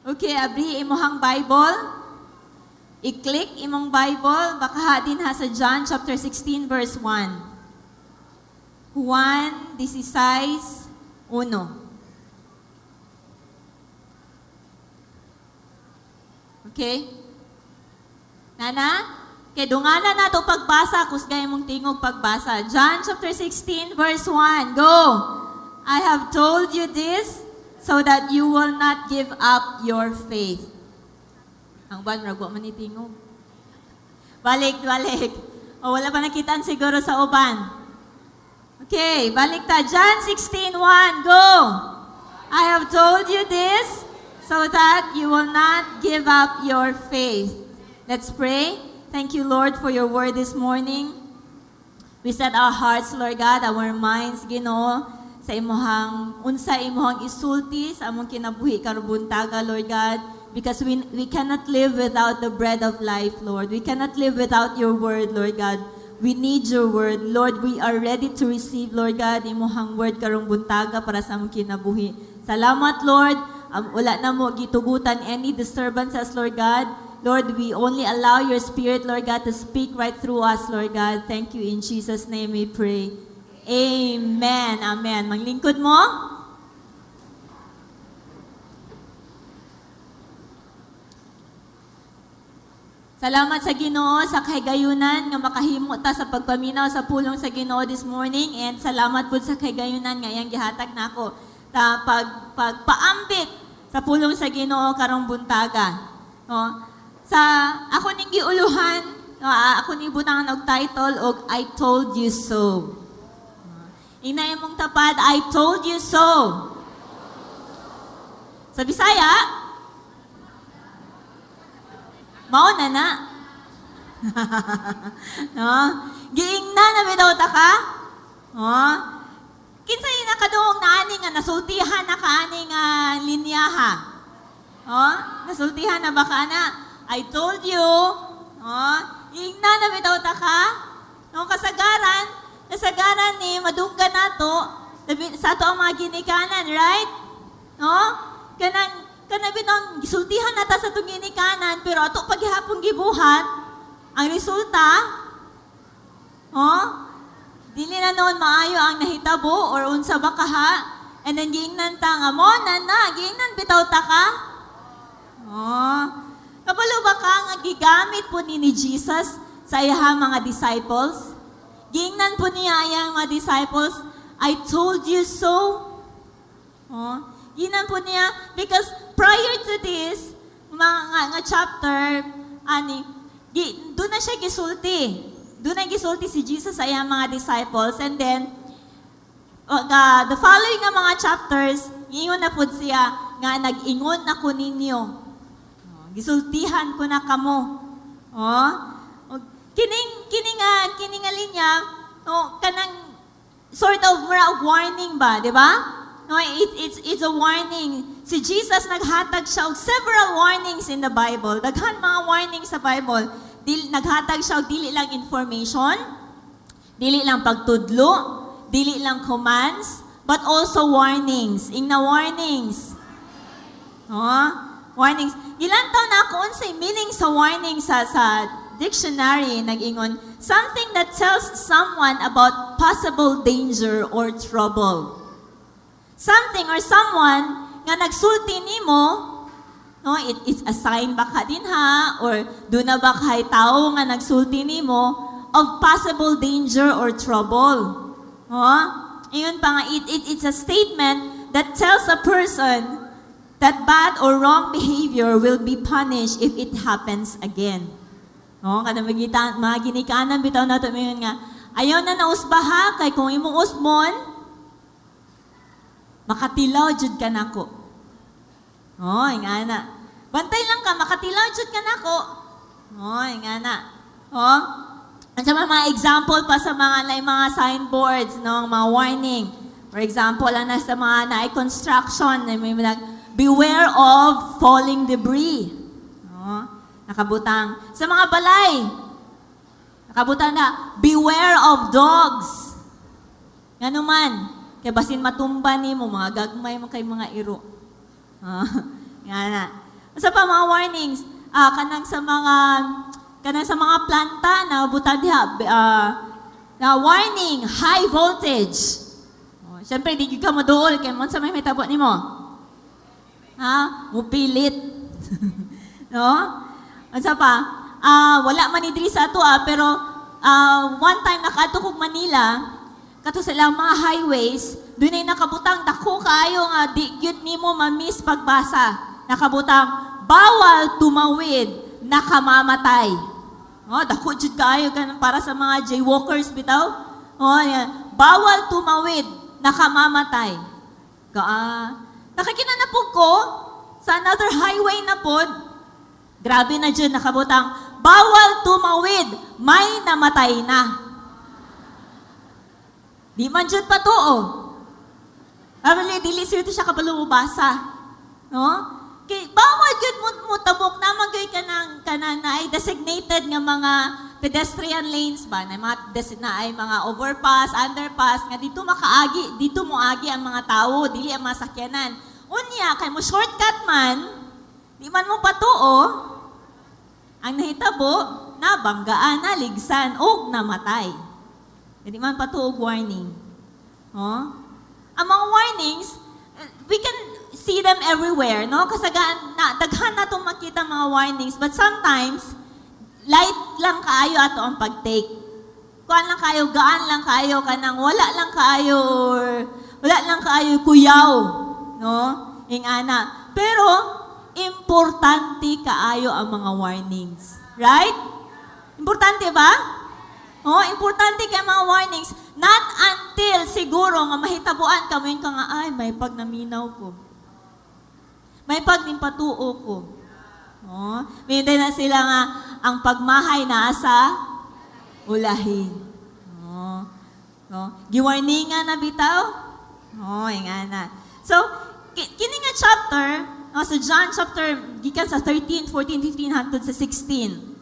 Okay, abri imuhang Bible. I-click imong Bible. Baka din ha sa John chapter 16 verse 1. Juan 16, 1. Okay? Nana? Kay dungana na to pagbasa, kusgay imong tingog pagbasa. John chapter 16 verse 1. Go. I have told you this so that you will not give up your faith. Ang ban murag wa man ni tingog. Balik, balik. O wala pa nakitaan siguro sa uban. Okay, balik ta. John 16:1. Go. I have told you this so that you will not give up your faith. Let's pray. Thank you, Lord, for your word this morning. We set our hearts, Lord God, our minds, Ginoo, sa imuhang unsa imuhang isulti sa among kinabuhi karong buntaga, Lord God, because we cannot live without the bread of life, Lord. We cannot live without your word, Lord God. We need your word. Lord, we are ready to receive, Lord God, imuhang word karong buntaga para sa among kinabuhi. Salamat, Lord. Wala na mo gitugutan any disturbances, Lord God. Lord, we only allow your Spirit, Lord God, to speak right through us, Lord God. Thank you. In Jesus' name we pray. Amen. Amen. Manglingkod mo? Salamat sa Ginoo sa kahigayunan nga makahimo ta sa pagpaminaw sa pulong sa Ginoo this morning, and salamat pud sa kahigayunan nga iyang gihatag nako ta pagpaambit sa pulong sa Ginoo karong buntaga. No? Sa ako ning giuluhan, no, ako ning butangan og title og "I Told You So." Ingna imong tapad, "I told you so." Sa Bisaya, mao na na. No? Giingna na bitaw ta ka? No? Kinsa yung nakadungog na ani nga nasultihan na ka ani nga linyaha? Oh, nasultihan na ba ka na? "I told you." Oh, ingna na bitaw ta ka? No, kasagaran ni madunggan nato labi sa ato ang mga ginikanan, right? No? Kanang kana bitong gisultihan na ta sa atong ginikanan, pero ato paghihapon gibuhat, ang resulta, oh, dili na noon maayo ang nahitabo or unsa ba kaha, and then giingnan ta nga mo na na, giingnan bitaw ta ka. Oh, kabalo ba ka nga gigamit po ni Jesus sa iyang mga disciples? Giingnan po niya iyang mga disciples, "I told you so." Oh, giingnan po niya because prior to this mga nga chapter ani doon na siya gisulti. Doon na gisulti si Jesus sa iyang mga disciples, and then the following nga mga chapters, ingon na pud siya nga nag-ingon na ko ninyo. Oh, gisultihan ko na kamo. Oh, kining nga linya, oh, kanang sort of mura og warning ba, di ba? No, it's a warning. Si Jesus, naghatag siya og several warnings in the Bible. Daghan mga warnings sa Bible. Naghatag siya og dili lang information, dili lang pagtudlo, dili lang commands, but also warnings. Ingna, "Warnings." Oh, warnings. Gilantaw na ako unsay meaning sa warning sa dictionary. Nag-ingon, something that tells someone about possible danger or trouble. Something or someone nga nagsulti nimo, no, it's a sign ba ka din ha, or do na ba kay tao nga nagsulti nimo of possible danger or trouble. No? Ingon pa nga, it's a statement that tells a person that bad or wrong behavior will be punished if it happens again. No, kada magita, mga ginikanan bitaw nato mayon nga, "Ayaw na nausba ha, kay kung imong usbon, makatilaw jud ka nako." Oh, nga na. "Bantay lang ka, makatilaw jud ka nako." Oh, nga na. Oh. At sa mga example pa sa mga like, mga signboards, no, mga warning. For example, ana sa mga na construction, may mga "Beware of falling debris." No? Nakabutang. Sa mga balay, nakabutang na, "Beware of dogs." Ngano man, kay basin matumba nimo, mga gagmay man kay mga iro. Nga na. Sa pa mga warnings, kanang sa mga planta na butang diha na warning, high voltage. Oh, syempre di gyud ka moduol kay mo sa may mahitabo nimo? Ha? Mupilit. No? Unsa pa? Wala man ni diri sa ato pero one time nakaadto kog Manila, kato sa ilang mga highways, dunay nakabutang dako kaayo nga di gyud nimo ma-miss pagbasa. Nakabutang, "Bawal tumawid, nakamamatay." Oh, dako jud kaayo kanang para sa mga jaywalkers bitaw. Oh, yan. "Bawal tumawid, nakamamatay." Ka nakakita na po ko sa another highway na pod. Grabe na dyan, nakabutang, "Bawal tumawid, may namatay na." Di man dyan patuo. Probably, dili sir siya kabalo basa. No? Kay bawal gyud mo mo tabok naman gyud kanang naay designated nga mga pedestrian lanes ba na mga na ay mga overpass, underpass nga dito makaagi, dito mo agi ang mga tao, dili ang mga sakyanan. Unya kay mo shortcut man, di man mo patuo, ang nahitabo, nabanggaan, naligsan, og namatay. Hindi man patuo og warning. Oh? Ang mga warnings, we can see them everywhere, no? Kasagaan, na, daghan na itong makita mga warnings, but sometimes, light lang kaayo ato ang pag-take. Kuan lang kayo, gaan lang kaayo, kanang wala lang kaayo, or wala lang kaayo kuyaw, no? Ingana. Pero, importante kaayo ang mga warnings. Right? Importante ba? Oh, importante kay mga warnings. Not until siguro nga mahitabuan ka mo ka nga, "Ay, may pag naminaw ko. May pag nimpatuo ko." Oh, may na sila nga ang pagmahay naa sa ulahi. Oh. No? Giwarningan na bitaw? Oh, ingana. So, kini nga chapter, no, sa John chapter, gikan sa 13, 14, 15, hangtod sa 16.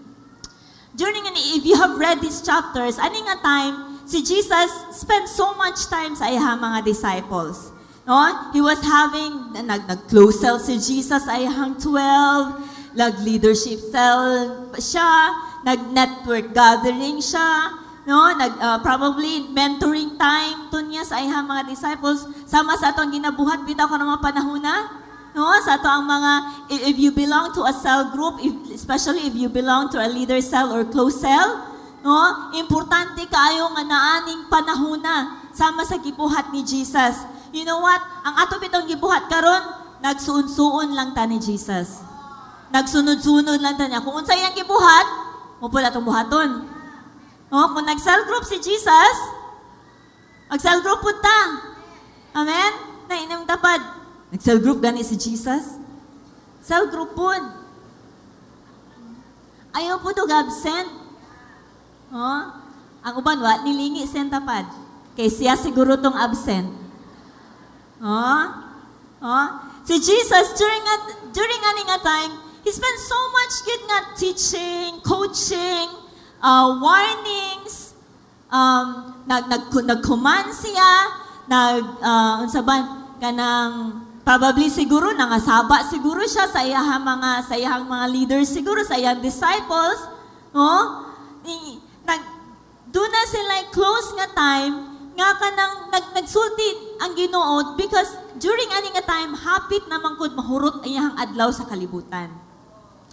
If you have read these chapters, ani nga time, si Jesus spent so much time sa iyang mga disciples. No? He was having, nag-close cell si Jesus sa iyang 12, nag-leadership cell siya, nag-network gathering siya, no? Probably mentoring time to niya sa iyang mga disciples. Sama sa atong ginabuhat bitaw karon mga panahon na. No, sa ato ang mga if you belong to a cell group, especially if you belong to a leader cell or close cell, no, importante kaayo nga naaning panahona sama sa gibuhat ni Jesus. You know what? Ang ato bitong gibuhat karon, nagsuon-suon lang ta ni Jesus. Nagsunod-sunod lang ta niya. Kung unsa iyang gibuhat, mao pud atong buhaton. No, kung nag-cell group si Jesus, mag-cell group pud ta. Amen? Nainang tapad. Nag-cell group gani si Jesus. Cell group pud. Ayaw pud og absent. Oh? Ang uban wa nilingi sa tapad. Kay siya siguro tong absent. Oh? Oh? Si Jesus during ani nga time, he spent so much good nga teaching, coaching, warnings, nag nag nag-command siya, nag unsa ba kanang probably siguro nangasaba siguro siya sa iyahang mga leaders siguro, sa iyang disciples, no? Nag duna sila close nga time nga kanang nagsulti ang Ginoo because during ani nga time hapit naman gud mahurot ang iyang adlaw sa kalibutan.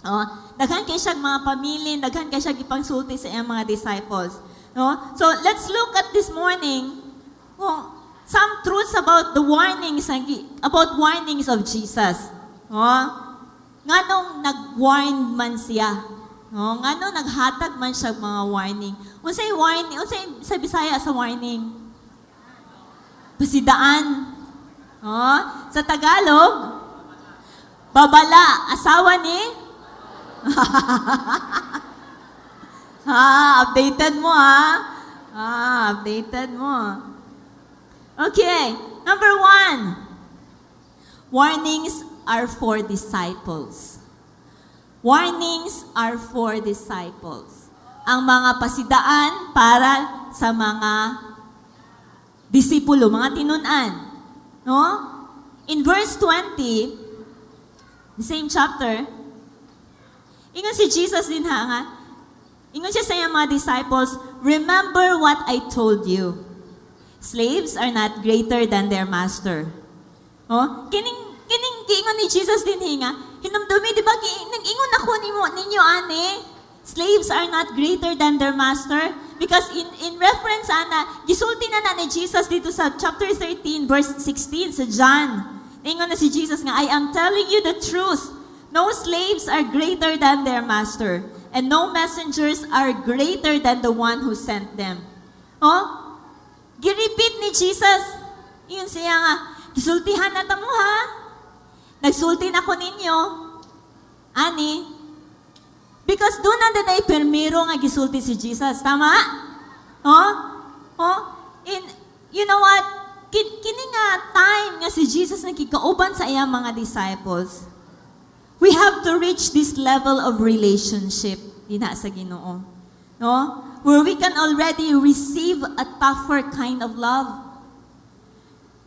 Oh, daghan kay siya mga pamilin, daghan kay siya gipangsulti sa iyang mga disciples. No? So let's look at this morning kung some truths about the warnings about warnings of Jesus. No? Nganong nag-warn man siya? No? Nganong naghatag man siya mga warning? Unsay warning? Unsay sa Bisaya sa warning? Pasidaan. No? Sa Tagalog, babala, asawa ni. Ha, updated mo ha. Ah, updated mo. Okay, number one. Warnings are for disciples. Warnings are for disciples. Ang mga pasidaan para sa mga disipulo, mga tinun-an. No? In verse 20, the same chapter, Ingon si Jesus dinha nga, ingon siya sa iyang mga disciples, "Remember what I told you. Slaves are not greater than their master." Oh, kining giingon ni Jesus dinhi nga, hinumdumi, di ba, nag-ingon ako nimo ninyo ani, slaves are not greater than their master, because in reference ana, gisulti na na ni Jesus dito sa chapter 13 verse 16 sa John. Ingon na si Jesus nga, "I am telling you the truth. No slaves are greater than their master, and no messengers are greater than the one who sent them." Oh, gi-repeat ni Jesus. Ingon siya nga, "Gisultihan na ta mo ha. Nagsulti na ko ninyo. Ani." Because duna na diay permiro nga gisulti si Jesus. Tama? Oh? Oh? You know what? Kini nga time nga si Jesus nakikauban sa iyang mga disciples, we have to reach this level of relationship dinha sa Ginoo. No? Where we can already receive a tougher kind of love.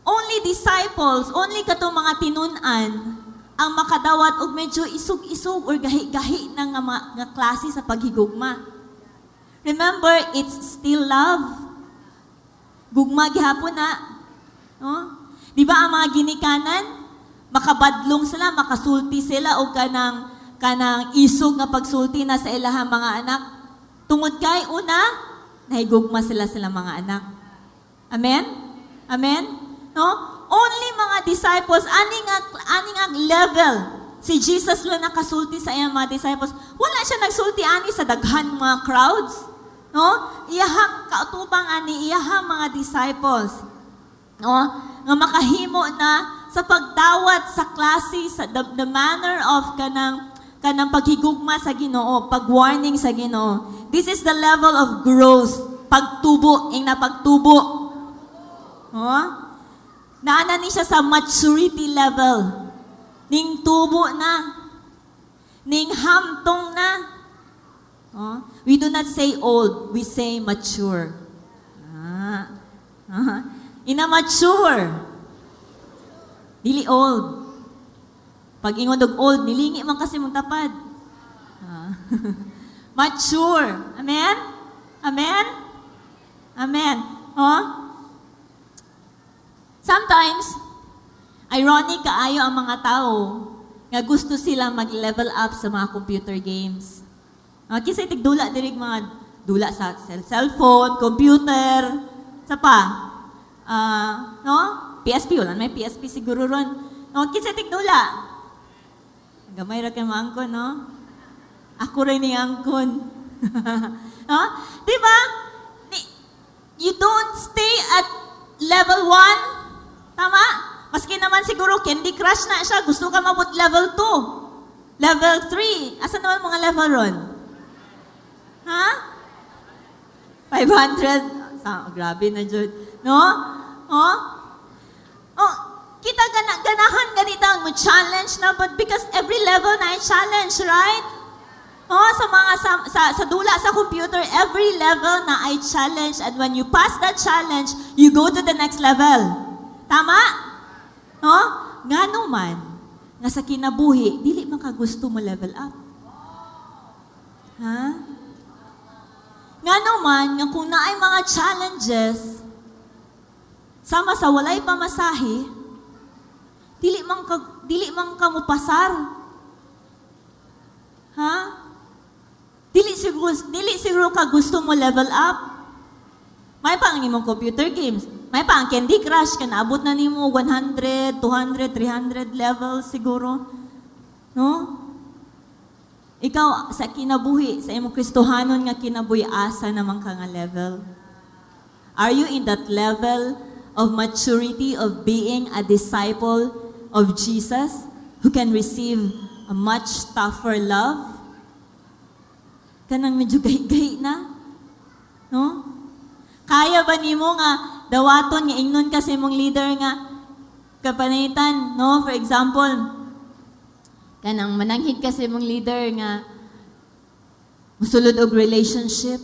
Only disciples, only katong mga tinun-an ang makadawat og medyo isog-isog or gahi-gahi na nga, nga klase sa paghigugma. Remember, it's still love. Gugma gihapon na. No? Di ba ang mga ginikanan, makabadlong sila, makasulti sila og kanang isog nga pagsulti na sa ilahang mga anak. Tungod kay una, nahigugma sila sila mga anak. Amen? Amen? No? Only mga disciples, ani nga level, si Jesus lang nakasulti sa iyang mga disciples. Wala siya nagsulti ani sa daghan mga crowds. No? Iyahang kautubang ani, iyahang mga disciples. No? Nga makahimo na sa pagdawat sa klase sa the manner of kanang paghigugma sa Ginoo, pag-warning sa Ginoo. This is the level of growth, pagtubo, ing napagtubo. Oh? Naana ni siya sa maturity level. Ning tubo na. Ning hamtong na. Oh? We do not say old, we say mature. Ah. Ah. Ina mature. Dili old. Pag ingon og old, nilingi man kasi mong tapad. Ah. Mature. Amen? Amen? Amen. Oh? Sometimes, ironic kaayo ang mga tao nga gusto sila mag-level up sa mga computer games. Kinsa tigdula diri, mga dula sa cellphone, computer, sa pa. Ah, no? PSP, wala may PSP siguro ron. No, kinsa tigdula? Gamay ra kay maangkon, no? Ako rin ni angkon. No? Di ba? You don't stay at level 1. Tama? Maski naman siguro Candy Crush na siya, gusto ka mabot level 2. Level 3. Asa naman mga level ron? Ha? 500. Sa, grabe na jud. No? Oh? Oh, kita ganahan ganita mo challenge na, but because every level na ay challenge, right? Oh, sa mga sa dula sa computer, every level na ay challenge, and when you pass that challenge, you go to the next level. Tama? No? Ngano man nga sa kinabuhi, dili man ka gusto mo level up? Ha? Ngano man nga kung naay mga challenges, sama sa walay pamasahe, dili man ka mo pasar. Ha? Dili siguro ka gusto mo level up. May pa ang imong computer games. May pa ang Candy Crush ka, naabot na nimo 100, 200, 300 levels siguro. No? Ikaw sa kinabuhi, sa imong Kristohanon nga kinabuhi, asa naman ka nga level? Are you in that level of maturity of being a disciple of Jesus who can receive a much tougher love? Kanang medyo gahi-gahi na. No? Kaya ba nimo nga dawaton nga ingnon ka sa imong leader nga kapanaitan, no? For example, kanang mananghid ka sa imong leader nga musulod og relationship.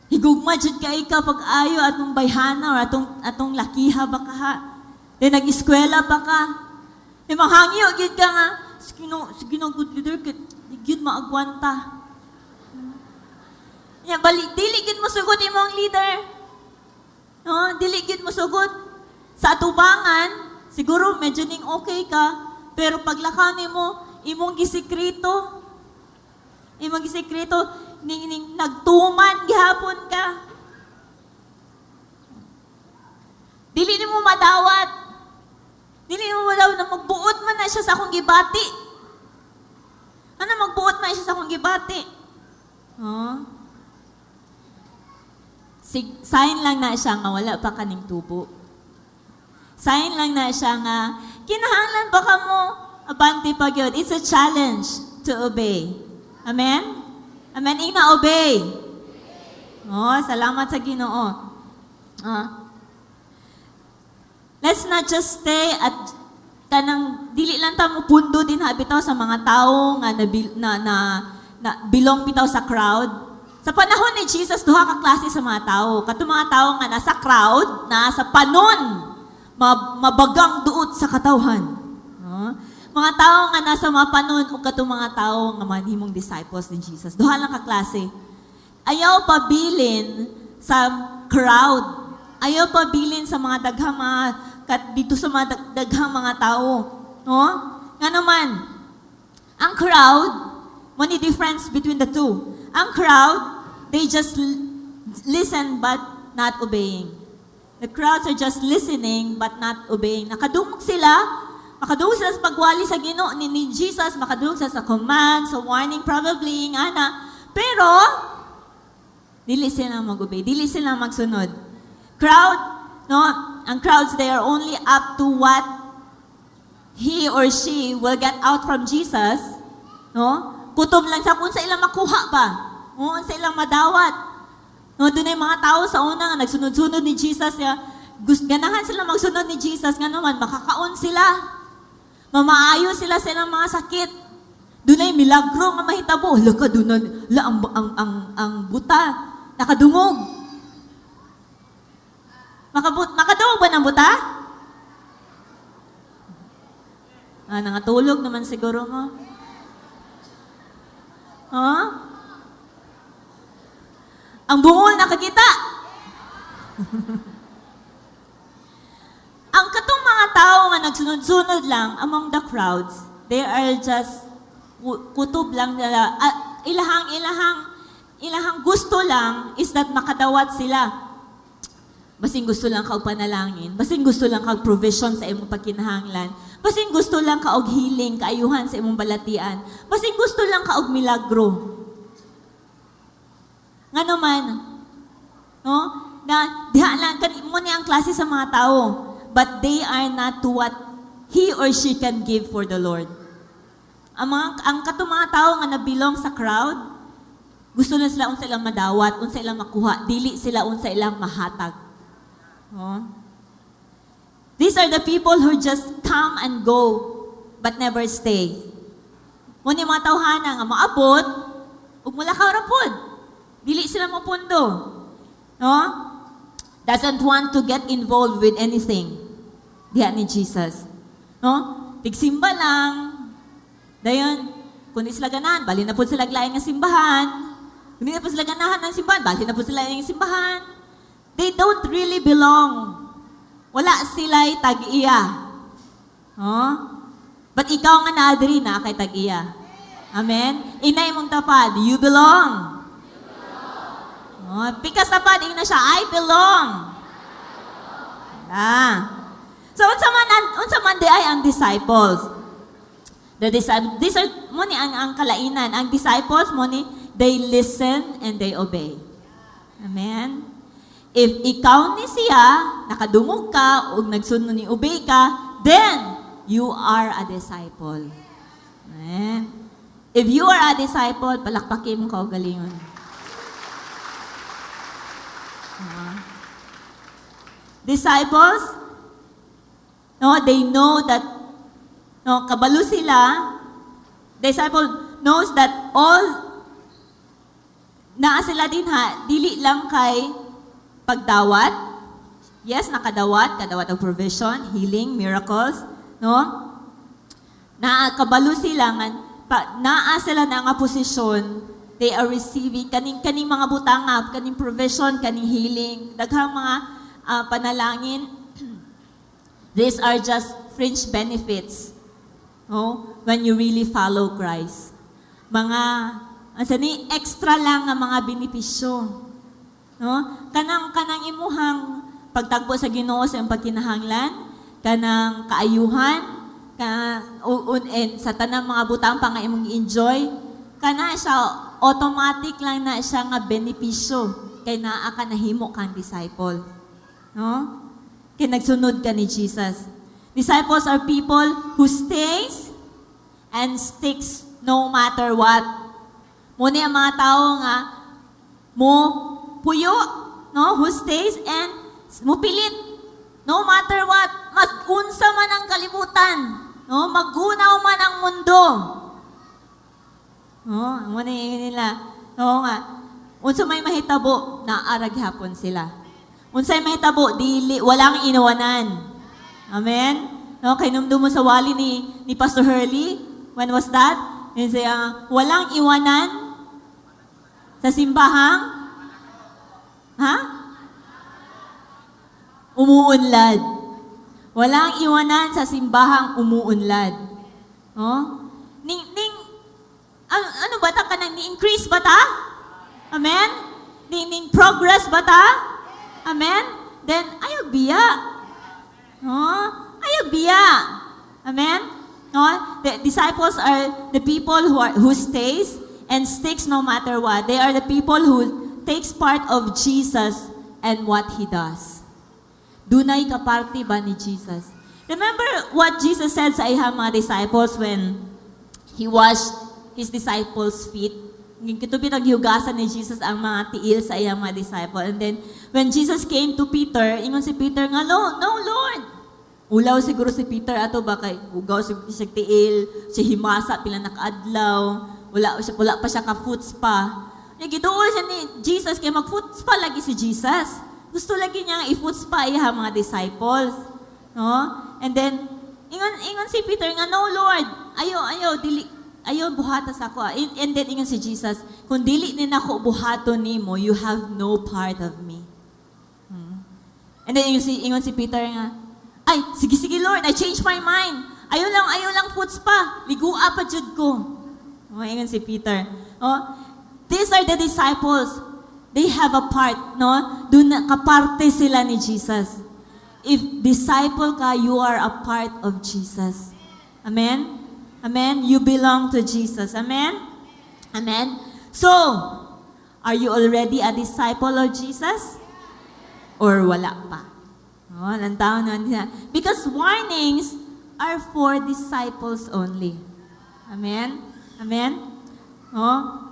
Higugma jud kay ka pag-ayo atong bayhana or atong lakiha ba kaha. Then nag-eskwela pa ka. Then manghangyo gyud ka nga, sige na, sige na, good leader kay Di gyud maagwanta. Ya, bali, dili gyud mo sugot imong leader. No, dili gyud mo sugot. Sa atubangan, siguro medyo ning okay ka, pero paglakaw nimo, imong gisikreto. Imong gisikreto, ning nagtuman gihapon ka. Dili nimo madawat. Dili nimo madawat na magbuot man na siya sa akong gibati. Ano, magbuot man siya sa akong gibati? Oh. Sign lang na siya nga wala pa kaning tubo. Sign lang na siya nga kinahanglan ba ka mo abante pa gyud. It's a challenge to obey. Amen? Amen. Ina, obey. Oh, salamat sa Ginoo. Ah. Let's not just stay at kanang dili lang ta mo pundo din ha bitaw sa mga tao nga na belong bitaw sa crowd. Sa panahon ni Jesus, duha ka klase sa mga tao. Katong mga tao nga nasa crowd, nasa panon, mabagang duot sa katawhan. No? Mga tao nga nasa mga panon o katong mga tao nga manhimong disciples ni Jesus. Duha lang ka klase. Ayaw pabilin sa crowd. Ayaw pabilin sa mga daghang mga kat dito sa mga daghang mga tao. No? Nga naman, ang crowd, mao ni difference between the two. Ang crowd, they just listen but not obeying. The crowds are just listening but not obeying. Nakadungog sila, makadungog sila sa pagwali sa Ginoo ni Jesus, makadungog sila sa command, sa warning probably, nga na. Pero, dili sila mag-obey, dili sila magsunod. Crowd, no? Ang crowds, they are only up to what he or she will get out from Jesus, no? Kutob lang sa kung sa ilang makuha ba, o sa ilang madawat. No, doon yung mga tao sa una nga nagsunod-sunod ni Jesus, ya, ganahan sila magsunod ni Jesus, nga naman, makakaon sila. Mamaayo sila sa ilang mga sakit. Doon ay milagro nga mahitabo. Hala ka, doon na, la, ang buta, nakadungog. Makadungog ba ng buta? Ah, nangatulog naman siguro mo. Huh? Ang bungol nakakita. Ang katong mga tao nga nagsunod-sunod lang among the crowds, they are just kutob lang nila. Ah, ilahang gusto lang is that makadawat sila. Basin gusto lang ka og panalangin, basin gusto lang ka og provision sa imong pagkinahanglan, basin gusto lang ka og healing, kaayuhan sa imong balatian, basin gusto lang ka og milagro. Nga naman, no? Na diha lang kani mo ni ang klase sa mga tao, but they are not to what he or she can give for the Lord. Ang katong mga tao nga nabilong sa crowd, gusto na sila unsa ilang madawat, unsa ilang makuha, dili sila unsa ilang mahatag. Oh. These are the people who just come and go, but never stay. Mo ni mga tawhana nga moabot, ug mulakaw ra pod. Dili sila mopundo. No? Doesn't want to get involved with anything. Diha ni Jesus. No? Tigsimba lang. Dayon, kung di sila ganahan, bali na po sila lain nga simbahan. Kung di na po sila ganahan ng simbahan, bali na po sila lain nga simbahan. They don't really belong. Wala sila'y tag-iya. Oh? But ikaw nga naadri na kay tag-iya. Amen? Inay mong tapad, you belong. Oh, pikas tapad, ingna siya, "I belong." Ah. So unsa man di ay ang disciples? The disciples, these are mo ni ang kalainan. Ang disciples mo ni they listen and they obey. Amen. If ikaw ni siya, nakadungog ka ug nagsunod ni obey ka, then you are a disciple. Amen. If you are a disciple, palakpakin mo kaugalingon. Disciples, no, they know that, no, kabalo sila. Disciple knows that all naa sila din ha, dili lang kay pagdawat. Yes, nakadawat, kadawat og provision, healing, miracles, no? Nakabalo sila nga pa, naa sila na nga posisyon, they are receiving kaning mga butanga, kaning provision, kaning healing, daghang mga panalangin. These are just fringe benefits, no? When you really follow Christ. Mga asa ni extra lang nga mga benepisyo. No? Kanang imuhang pagtagpo sa Ginoo sa imong pagkinahanglan, kanang kaayuhan, ka un, and sa tanang mga butang pa nga imong enjoy, kana siya automatic lang na siya nga benepisyo kay naa ka, nahimo kang disciple. No? Kay nagsunod ka ni Jesus. Disciples are people who stays and sticks no matter what. Mao ni ang mga tao nga mo puyo, no? Who stays and mupilit no matter what, mas unsa man ang kalibutan, no? Magunaw man ang mundo. No, mao ni nila. No nga. Unsa may mahitabo, naa ra gihapon sila. Unsay mahitabo, dili walang inuwanan. Amen? No, kay numdum mo sa wali ni Pastor Hurley, when was that? Yun siya, walang iwanan sa simbahang, ha? Umuunlad. Walang iwanan sa simbahang umuunlad. No? Ning ano ba ta, kanang ni-increase ba ta? Amen? Ning progress ba ta? Amen? Then ayaw biya. No? Ayaw biya. Amen? No? The disciples are the people who stays and sticks no matter what. They are the people who takes part of Jesus and what He does. Dunay kaparte ba ni Jesus? Remember what Jesus said sa iyang mga disciples when He washed His disciples' feet? Kitubi naghiugasan ni Jesus ang mga tiil sa iyang mga disciple. And then, when Jesus came to Peter, ingon si Peter nga, "No, no, Lord." Ulaw siguro si Peter ato ba kay hugaw si siya tiil, siya himasa pila nakaadlaw, wala pa siya ka foot spa. Nya giduol siya ni Jesus kay mag foot spa lagi si Jesus. Gusto lagi niya nga i-foot spa iya mga disciples. No? And then ingon si Peter nga, "No, Lord, ayo ayo dili ayo buhata sa ako." And then ingon si Jesus, "Kung dili ni nako buhaton nimo, you have no part of me." And then ingon si Peter nga, "Ay, sige, sige, Lord, I change my mind. Ayaw lang foot spa. Ligua pa jud ko." Oh, ingon si Peter. Oh, these are the disciples. They have a part, no? Doon na, kaparte sila ni Jesus. If disciple ka, you are a part of Jesus. Amen? Amen? You belong to Jesus. Amen? Amen? So, are you already a disciple of Jesus? Or wala pa? Oh, lantaw na niya. Because warnings are for disciples only. Amen? Amen? Oh?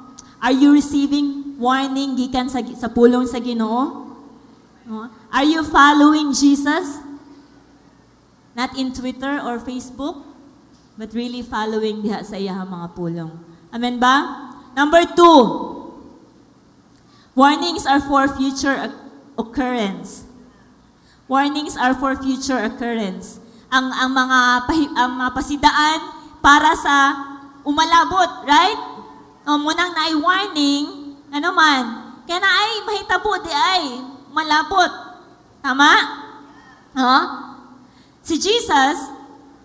Are you receiving warning gikan sa pulong sa Ginoo? Oh? Are you following Jesus? Not in Twitter or Facebook, but really following diha sa iyang mga pulong. Amen ba? Number two, warnings are for future occurrence. Warnings are for future occurrence. Ang mga pasidaan para sa umalabot, right? O mao nang naay warning, ano man, kaya naay mahitabo diay malabot. Tama? Huh? Si Jesus,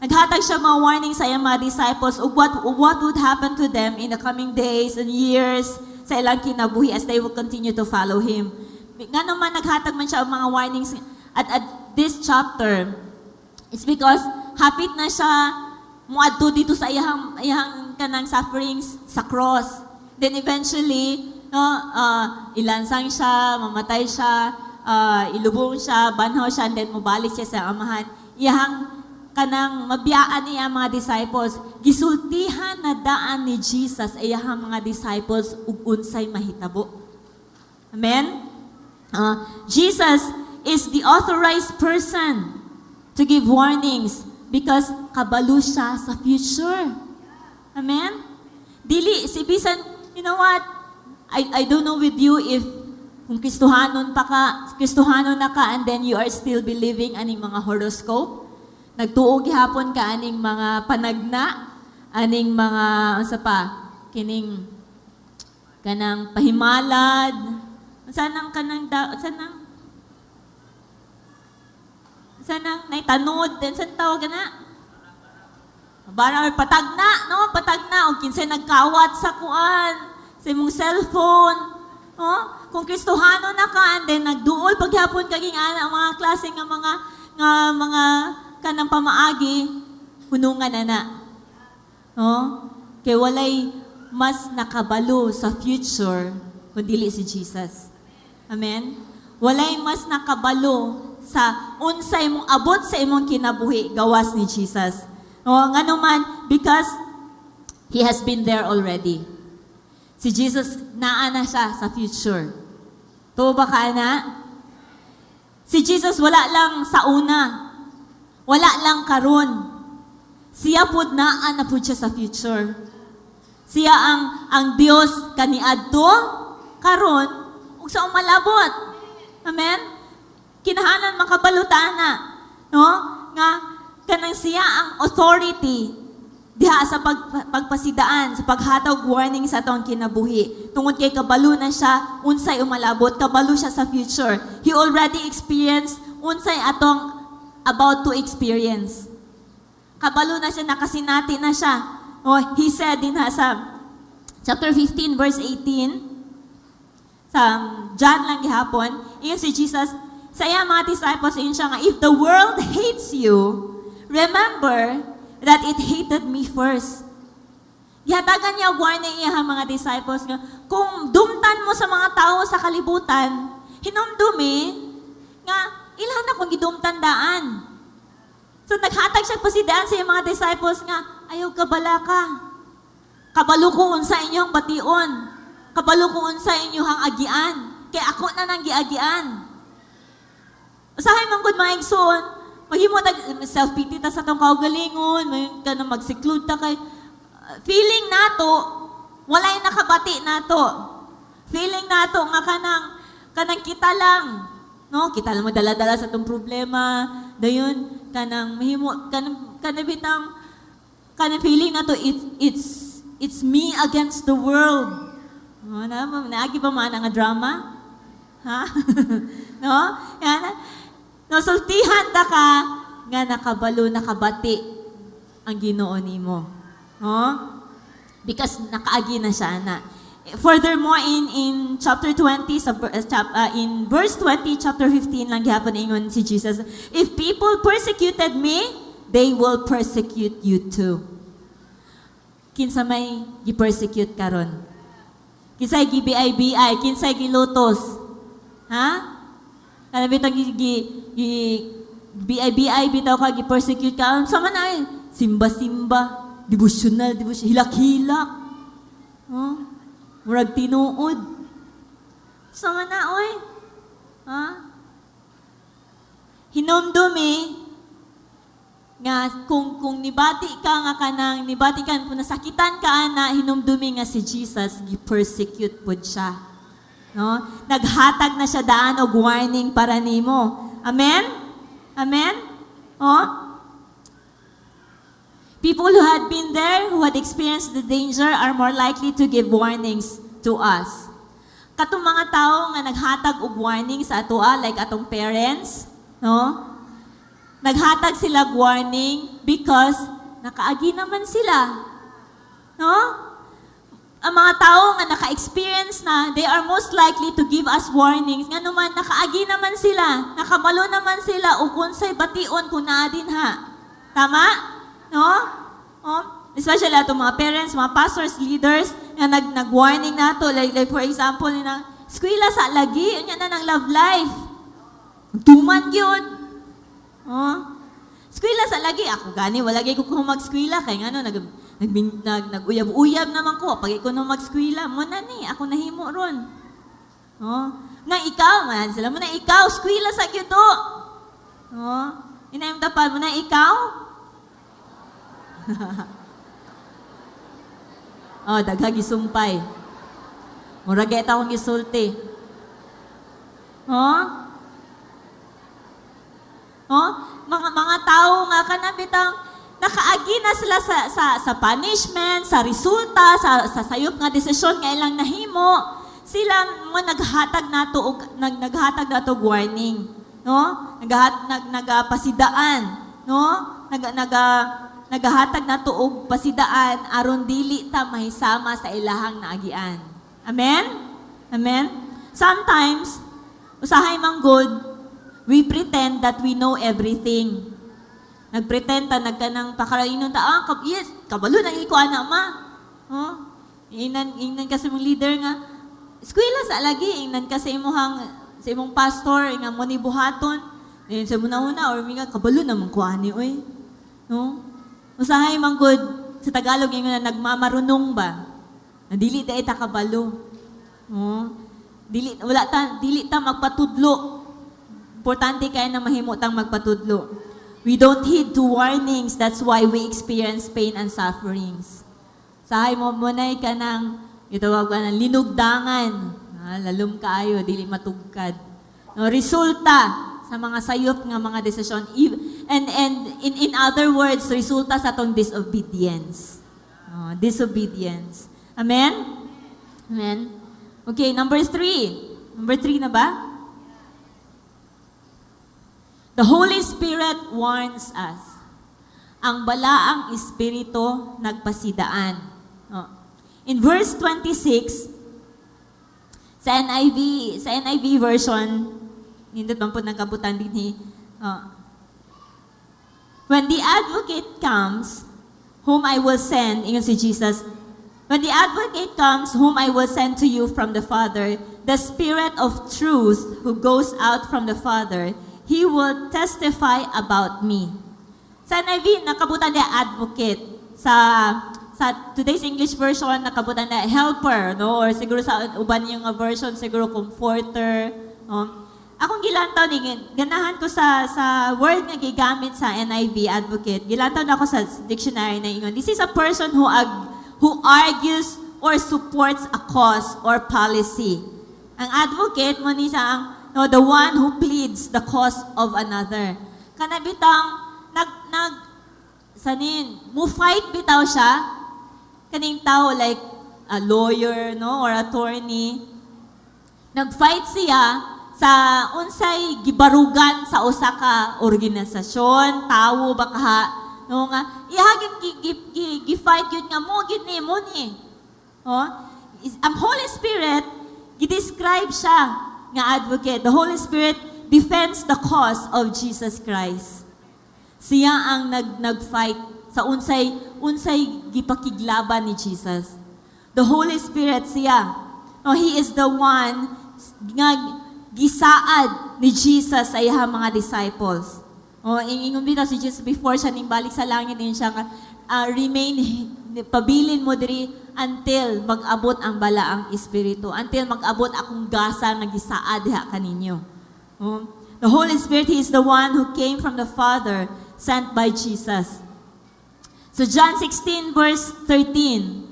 naghatag siya mga warning sa iyang mga disciples of what would happen to them in the coming days and years sa ilang kinabuhi as they will continue to follow Him. Nga naman naghatag man siya og mga warnings at this chapter, it's because hapit na siya muadto dito sa iyang kanang sufferings sa cross. Then eventually, no, ilansang siya, mamatay siya, ilubong siya, banhaw siya, and then mubalik siya sa Amahan. Iyang kanang mabiyaan niya ang mga disciples. Gisultihan na daan ni Jesus iyang mga disciples ug unsay mahitabo. Amen? Jesus is the authorized person to give warnings because kabalo siya sa future. Amen? Dili, si bisan, you know what? I don't know with you if kung Kristohanon pa ka, Kristohanon na ka, and then you are still believing aning mga horoscope. Nagtuo gihapon ka aning mga panagna, Aning mga unsa pa, kining kanang pahimalad, unsa nang kanang da, unsa nang naitanod, unsa tawag na? Bara or patagna, no? Patagna og kinsay nagkawat sa kuan, sa imong cellphone. No? Kung Kristohano na ka and then nagduol paghapon kaging ana ang mga klase nga mga kanang pamaagi, hunungan na na. No? Kay walay mas nakabalo sa future kung dili si Jesus. Amen? Walay mas nakabalo sa unsay mong abot sa imong kinabuhi gawas ni Jesus. No, ngano man, because He has been there already. Si Jesus, naa na siya sa future. Tuo ba ka na? Si Jesus, wala lang sa una. Wala lang karon. Siya pud, naa na pud siya sa future. Siya ang Dios kaniadto, karon, ug sa umalabot. Amen? Kinahanglan makabalo ta na. No? Nga kanang siya ang authority diha sa pagpasidaan, sa paghatag warning sa atong kinabuhi. Tungod kay kabalo na siya unsay umalabot, kabalo siya sa future. He already experienced unsay atong about to experience. Kabalo na siya, nakasinati na siya. Oh, he said din ha sa chapter 15 verse 18, sa John lang gihapon, ingon si Jesus sa iyang mga disciples, ingon siya nga, "If the world hates you, remember that it hated me first." Gihatagan niya og warning iya mga disciples nga, kung dumtan mo sa mga tao sa kalibutan, hinumdumi nga ilhan akong gidumtan daan. So naghatag siya pasidaan sa iyang mga disciples nga, "Ayaw kabalaka. Kabalo ko unsa inyong bation. Kabalo ko unsa inyong agian. Kay ako na nang giagian." Usahay man gud, mga igsoon, maghimo tag self-pity ta sa atong kaugalingon, may ka na mag-seclude ta kay feeling nato walay nakabati nato. Feeling nato nga kanang kita lang. No, kita lang mo dala-dala sa atong problema. Dayon kanang mahimo kanang bitang kanang feeling nato it's me against the world. Oh, na naagi ba man nga drama? Ha? No? Yan. No, sultihan ta ka nga nakabalo, nakabati ang Ginoo nimo. No? Because nakaagi na siya na. Furthermore, in chapter 20, sa, ver- chap, in verse 20, chapter 15 lang gihapon, ingon si Jesus, "If people persecuted me, they will persecute you too." Kinsa may gi-persecute karon? Kinsay gi-BI-BI? Kinsay gilutos? Ha? Kana bitang gi BI-BI bitaw ka, gi-persecute ka. Sa man ay simba-simba, devotional, devotional, hilak-hilak. Oh? Murag tinuod. Sa man na oy. Ha? Hinumdumi nga kung nibati ka nga kanang nibati ka, kung nasakitan ka ana, hinumdumi nga si Jesus, gi-persecute pud siya. No? Naghatag na siya daan og warning para nimo. Amen? Amen? Oh? People who had been there, who had experienced the danger, are more likely to give warnings to us. Katong mga tao nga naghatag og warning sa atoa, like atong parents, no? Naghatag sila og warning because nakaagi naman sila. No? Ang mga tao nga naka-experience na, they are most likely to give us warnings. Nga naman, nakaagi naman sila, nakabalo naman sila, ug unsay bation kung naa din ha. Tama? No? Oh? Especially atong mga parents, mga pastors, leaders, nga nag-warning nato. Like for example, na, "Skwela sa lagi, unya na ng love life. Tuman yun." Oh? "Skwela sa lagi." Ako gani, wala gyud ko kung magskwela. Kay ngano, nag, nag, nag-uyab-uyab naman ko. Pag ikaw na magskwela, mo na ni, ako nahimo ron. Oh? Nga ikaw, man, sila mo na ikaw, skwela sa gyud. Oh? Inayong tapad mo na ikaw? Oh, daghang gisumpay. Murag kita akong gisulti. Oh? Oh, mga tao nga kanang bitang Nakaagi na sila sa punishment, sa resulta, sa sayop nga desisyon nga ilang nahimo. Sila mo naghatag nato og warning, no? Nagapasidaan, no? Nag naga nagahatag nato og pasidaan aron dili ta mahisama sa ilahang naagian. Amen? Amen? Sometimes, usahay man gud, we pretend that we know everything. Nagpretend ta, nagkanang pakarainon ta, "Ah, yes, kabalo na ko ana, ma." Oh? Ingnan ka sa imong leader nga, eskwela sa lagi, ingnan ka sa imong pastor, nga mo ni buhaton. Then sa muna-una, or minga, "Kabalo naman ko ani, oy." No? Usahay man gud, sa Tagalog, ingon na nagmamarunong ba? Na dili ta ita kabalo. No? Dili, wala ta, dili ta magpatudlo. Importante kaya na mahimo tang magpatudlo. We don't heed to warnings, that's why we experience pain and sufferings. Sahay mo munay ka ng, gitawag ka ng linugdangan. Ah, lalom kaayo, dili matugkad. No, resulta sa mga sayop nga mga desisyon. And in other words, resulta sa atong disobedience. Oh, disobedience. Amen? Amen? Okay, number 3. Number 3 na ba? The Holy Spirit warns us. Ang balaang espiritu nagpasidaan. Oh. In verse 26, sa NIV version, nindot man po nagkabutan din ni, oh. "When the advocate comes, whom I will send," ingon si Jesus, "when the advocate comes, whom I will send to you from the Father, the Spirit of truth who goes out from the Father, He will testify about me." Sa NIV, nakabutan niya advocate. Sa today's English version, nakabutan na helper, no? Or siguro sa uban yung version, siguro comforter, no? Akong gilantaw ni ganahan ko sa word nga gigamit sa NIV, advocate. Gilantaw na ako sa dictionary na ingon. This is a person who argues or supports a cause or policy. Ang advocate mo ni siya ang, no, the one who pleads the cause of another. Kana bitang nag nag sanin mo fight bitaw siya kaning tao, like a lawyer, no, or attorney. Nag-fight siya sa unsay gibarugan sa usa ka organisasyon, tawo ba kaha, no, nga ihagin gi fight yun nga mo gid ni mo ni. Oh, ang Holy Spirit, gi-describe siya nga advocate. The Holy Spirit defends the cause of Jesus Christ. Siya ang nag-fight sa unsay gipakiglaban ni Jesus. The Holy Spirit siya. No, He is the one nga gisaad ni Jesus sa iyang mga disciples. Oh, ingon bitaw si Jesus before siya ning balik sa langit, din siya nga, "Remain, pabilin mo diri until mag-abot ang balaang espiritu, until mag-abot akong gasa nga gisaad diha kaninyo." Oh, the Holy Spirit, He is the one who came from the Father, sent by Jesus. So John 16 verse 13.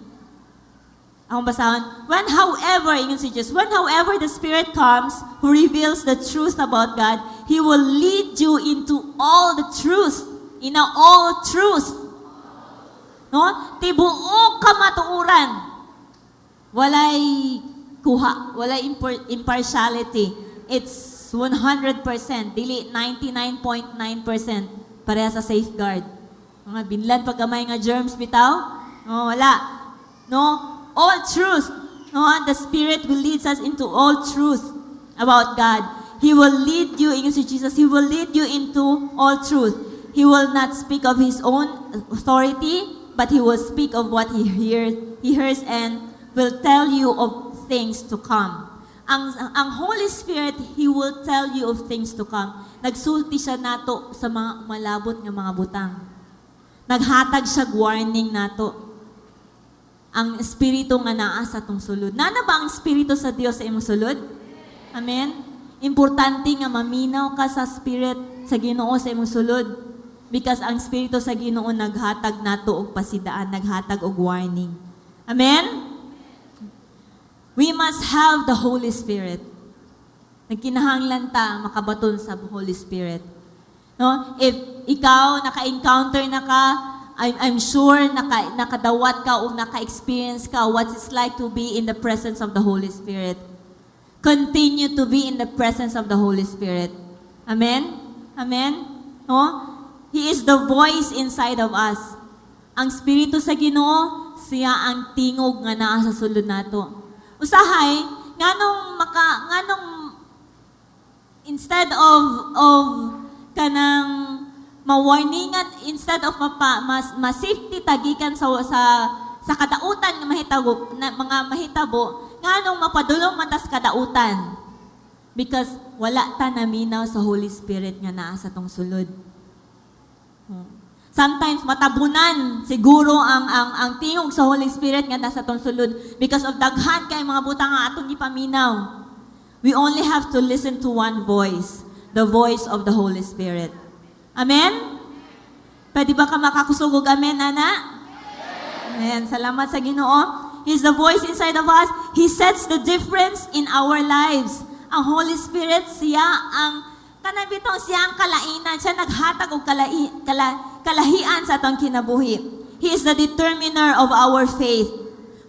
Akong basahon. "When however," ingon si Jesus, "when however the Spirit comes who reveals the truth about God, He will lead you into all the truth." In all truth. No? Tibuok kamatuoran. Walay kuha, walay impartiality. It's 100%, dili 99.9% pareha sa Safeguard. Mga binlad pag gamay nga germs bitaw? No, wala. No? All truth. No, the Spirit will lead us into all truth about God. He will lead you, ingon si Jesus, He will lead you into all truth. He will not speak of His own authority, but He will speak of what He hears and will tell you of things to come. Ang Holy Spirit, He will tell you of things to come. Nagsulti siya nato sa mga malabot nga mga butang. Naghatag siya warning nato. Ang espiritu nga naa sa atong sulod. Nana ba ang espiritu sa Dios sa imong sulod? Amen? Importante nga maminaw ka sa spirit sa Ginoo sa imong sulod. Because ang espiritu sa Ginoo naghatag nato og pasidaan, naghatag og warning. Amen? We must have the Holy Spirit. Nagkinahanglan ta makabaton sa Holy Spirit. No? If ikaw naka-encounter na ka I'm sure nakadawat ka o naka-experience ka what it's like to be in the presence of the Holy Spirit. Continue to be in the presence of the Holy Spirit. Amen? Amen? No? He is the voice inside of us. Ang Espiritu sa Ginoo, siya ang tingog nga naa sa sulod nato. Usahay, nganong instead of kanang ma-warningan, instead of mas ma-safety ta gikan sa kadautan nga mahitabo na mga mahitabo, nganong mapadulong man tas kadautan? Because wala ta naminaw sa Holy Spirit nga naa sa atong sulod. Sometimes matabunan siguro ang tingog sa Holy Spirit nga nasa atong sulod because of daghan kay mga butang nga atong gipaminaw. We only have to listen to one voice, the voice of the Holy Spirit. Amen? Pwede ba ka makakusog og amen, ana? Amen. Salamat sa Ginoo. He's the voice inside of us. He sets the difference in our lives. Ang Holy Spirit, siya ang kanang bitong siya ang kalainan. Siya naghatag og kalahian sa atong kinabuhi. He is the determiner of our faith.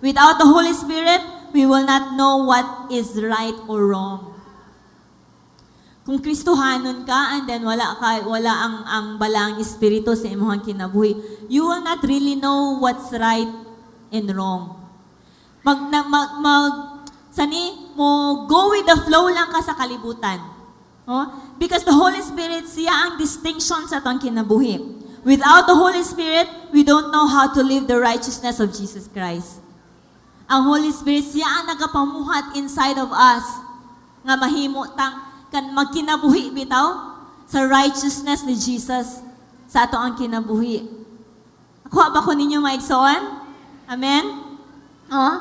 Without the Holy Spirit, we will not know what is right or wrong. Kung Kristohanon ka and then wala ang Balaang Espiritu sa imong kinabuhi, you will not really know what's right and wrong. Mag na, mag, mag sani mo go with the flow lang ka sa kalibutan. Oh? Because the Holy Spirit, siya ang distinction sa atong kinabuhi. Without the Holy Spirit, we don't know how to live the righteousness of Jesus Christ. Ang Holy Spirit, siya ang nagapamuhat inside of us nga mahimo tang kan magkinabuhi bitaw sa righteousness ni Jesus sa atoang kinabuhi. Nakuha ba ko ninyo, maigsoon? Amen? Oh?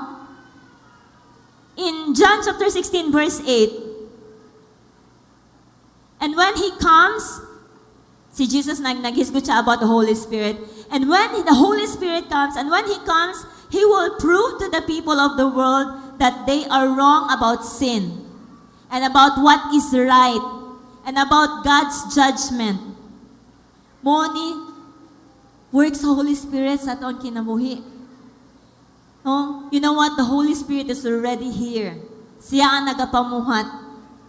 In John chapter 16 verse 8, "And when He comes," si Jesus naghisgot siya about the Holy Spirit. "And when the Holy Spirit comes, and when He comes, He will prove to the people of the world that they are wrong about sin, and about what is right, and about God's judgment." Mao ni work sa Holy Spirit sa atong kinabuhi. No? You know what? The Holy Spirit is already here. Siya ang nagapamuhat.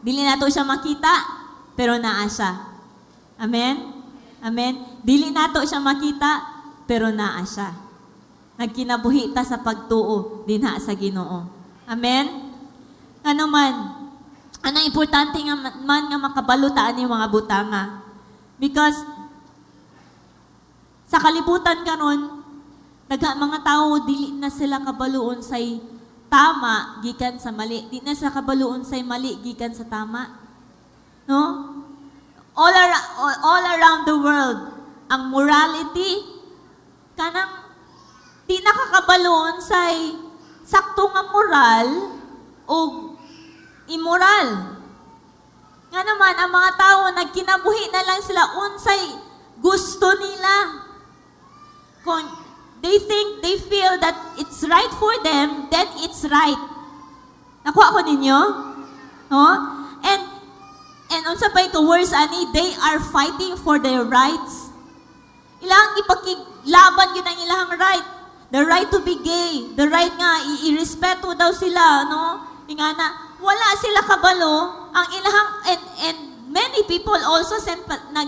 Dili nato siya makita, pero naa siya. Amen? Amen? Dili nato siya makita, pero naa siya. Nagkinabuhi ta sa pagtuo dinha sa Ginoo. Amen? Ano man, anong importante nga man nga makabalo ta ani mga butanga? Because sa kalibutan karon, daghan mga tao, dili na sila kabalo unsay tama gikan sa mali. Di na sila kabalo unsay mali gikan sa tama. No? All around the world, ang morality kanang di nakakabalo unsay sakto nga moral o immoral. Nga naman, ang mga tao, nagkinabuhi na lang sila unsay gusto nila. Kung they think, they feel that it's right for them, then it's right. Nakuha ko ninyo? No? And unsa pa'y ka-worse ani, they are fighting for their rights. Ilang ipakiglaban yun ang ilang right. The right to be gay, the right nga i-respeto daw sila, no? Nga na wala sila kabalo ang ilahang and many people also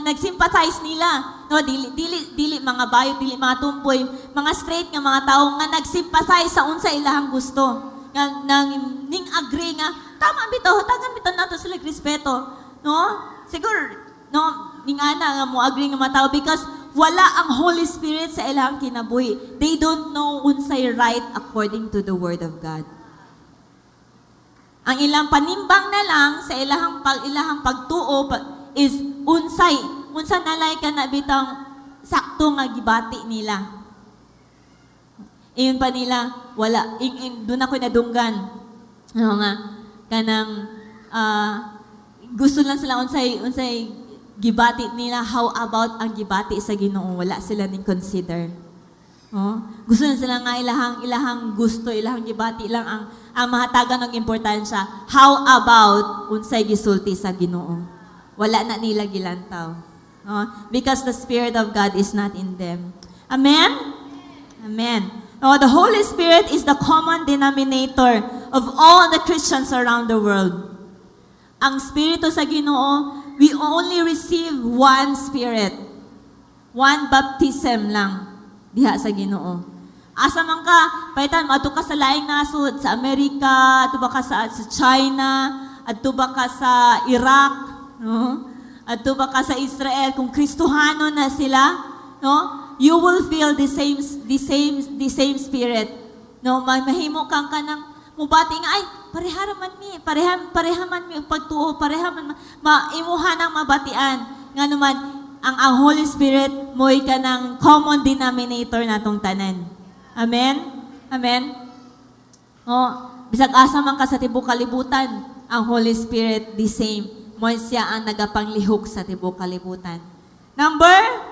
nag-sympathize nila. No, dili mga bayo, dili mga tumboy, mga straight nga mga tao nga nag-sympathize sa unsa ilahang gusto. Nga nang ning agree nga tama bitaw, hatagan bitaw nato sila respeto, no? Siguro no ning ana nga mo agree nga mga tao because wala ang Holy Spirit sa ilang kinabuhi. They don't know unsay right according to the Word of God. Ang ilang panimbang na lang sa ilahang pagtuo is unsa nalay ka na bitang sakto nga gibati nila. Ingon pa nila, wala ing doon ako nadunggan. Ano nga kanang gusto lang sila unsay gibati nila. How about ang gibati sa Ginoo? Wala sila ning consider. Oh, gusto na sila nga ilahang gusto, ilahang gibati lang ang mahatagan ng importansya. How about unsay gisulti sa Ginoo? Wala na nila gilantaw. Oh, because the Spirit of God is not in them. Amen? Amen. Oh, the Holy Spirit is the common denominator of all the Christians around the world. Ang Espiritu sa Ginoo, we only receive one Spirit. One baptism lang diha sa Ginoo. Asa man ka, paitan, adto ka sa laing nasod, sa Amerika, adto ba ka sa China, adto ba ka sa Iraq, no? Adto ba ka sa Israel, kung Kristohano na sila, no? You will feel the same spirit. No, mahimo kang kanang mubati nga, "Ay, pareha man mi, pareha pareha man mi og pagtuo, pareha man ma, imuha nang mabatian." Nga naman ang Holy Spirit mo'y kanang common denominator natong tanan. Amen? Amen? Oh, bisag asa man ka sa tibuok kalibutan, ang Holy Spirit the same. Mo siya ang nagapanglihok sa tibuok kalibutan. Number